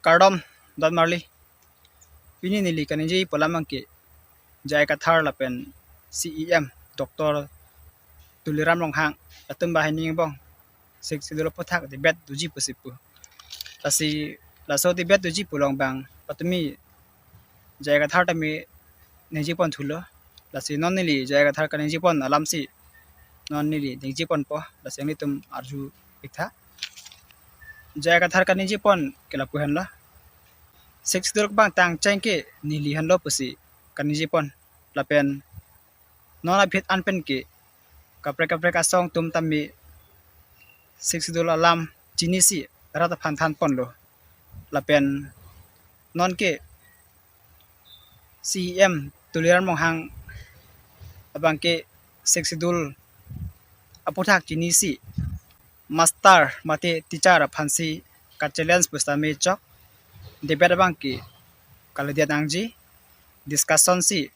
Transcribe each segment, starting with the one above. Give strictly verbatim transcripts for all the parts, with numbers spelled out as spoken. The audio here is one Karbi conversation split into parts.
Kardom, don marli. Pini neli kaningje pu alam abangke J I Kathar lapen C E M Doctor Tuliram Ronghang atum banghini angbong Sixth Schedule aphuthak debate doji pusi pu. Lasi laso debate doji pu along abang patumi J I Kathar tame ningje pon thulo. Lasi non neli J I Kathar kaningje pon alamsi non neli ningje ponpo. Lasi nanglitum arju iktha. J I Kathar kaningje pon ke lapu henlo. Sixth Schedule kebang tangcheng ke neli henlo pusi kaningje pon. Lapen non aphi an pen ke kaprek kaprek asong atum tame Sixth Schedule alam chinisi rat aphan than ponlo. Lapen non ke C E M Tuliram Ronghang abangke Sixth Schedule aphuthak chinisi master mate teacher aphansi ka-challenge pusitame chok debate abangke kalidet nangji, discussion si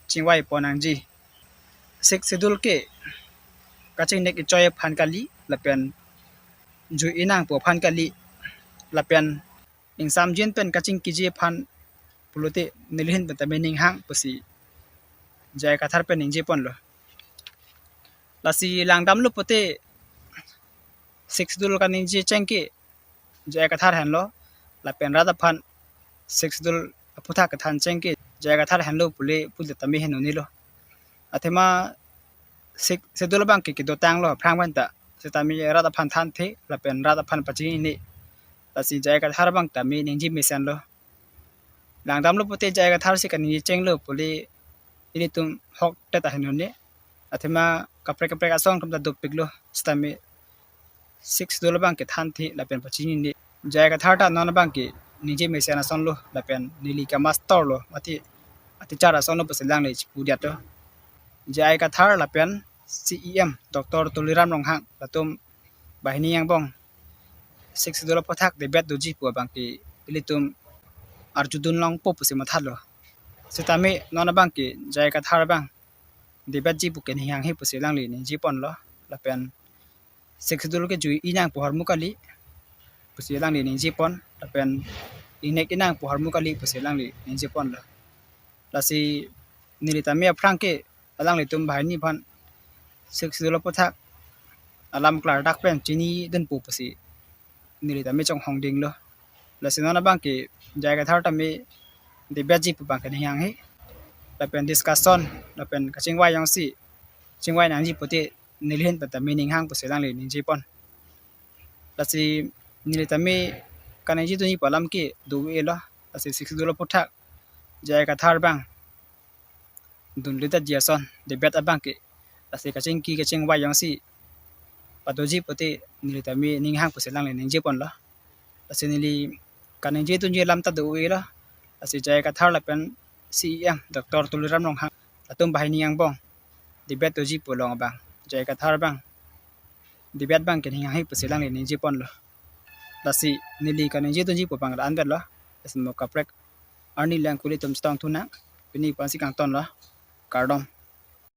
chingvai pon nangji. Sixth Schedule ke kachingnek ichoi aphan kali lapen jui inangpo aphan kali lapen ingsamjin pen kachingkiji aphan pulote neli ahin pen tame ning hang pusi J I Kathar pen ningje ponlo. Lasi langdamlo pute Sixth Schedule kaningje cheng ke J I Kathar henlo lapen rat aphan Sixth Schedule aphuthak kethan cheng ke J I Kathar henlo pule pule tame heno nilo. Athema Sixth Schedule abangke kedotanglo aphrang pen ta sitame rat aphan thanthe lapen rat aphan pachinine. Lasi J I Kathar abang tame ningje mesenlo. Langdamlo pute J I Kathar si kaningje chenglo pule ilitum hok te ta henone. Athema kaprek kaprek asong atum ta dopiklo sitame Sixth Schedule abangke thanthe lapen pachinine. J I Kathar ta non abangke ningje mesen asonlo lapen neli ka-master lo mate a-teacher asonlo pusi alangli chipu diyato. J I Kathar lapen C E M Doctor Tuliram Ronghang latum banghini angbong Sixth Schedule aphuthak debate doji pu abangke ilitum arjudun longpo pusi mathalo. Sitame non abangke J I Kathar abang debate ji pu ke ning hanghe pusi alangli ningje ponlo lapen Sixth Schedule ke jui inangpo ahormu kali pusi alangli ningje pon lapen ingnek inangpo ahormu kali pusi alangli ningje ponlo. Lasi neli tame aphrang ke alanglitum banghini aphan Sixth Schedule aphuthak alam klardak pen chinidunpo pusi neli tame chonghong dinglo. Lasi non abangke J I Kathar tame debate ji pu abangke ning hanghe lapen discussion lapen kachingvai jongsi chingvai nangji pute neli ahin pen tame ning hang pusi alangli ningje pon. Lasi neli tame kaningje dunji pu alam ke do-elo. Lasi Sixth Schedule aphuthak J I Kathar abang dunledetji ason debate abangke lasi kachingki kachingvai jongsi padoji pute neli tame ning hang pusi alangli ningje ponlo. Lasi neli kaningje dunji alam ta do-elo. Lasi J I Kathar lapen C E M Doctor Tuliram Ronghang latum banghini angbong debate doji pu along abang J I Kathar abang debate abangke ning hanghe pusi alangli ningje ponlo. Lasi neli kaningje dunji pu abang la-an detlo. Lasi mo kaprek arni along ke ilitum chetong thunang. Pini pu ansi kangtonlo. Kardom.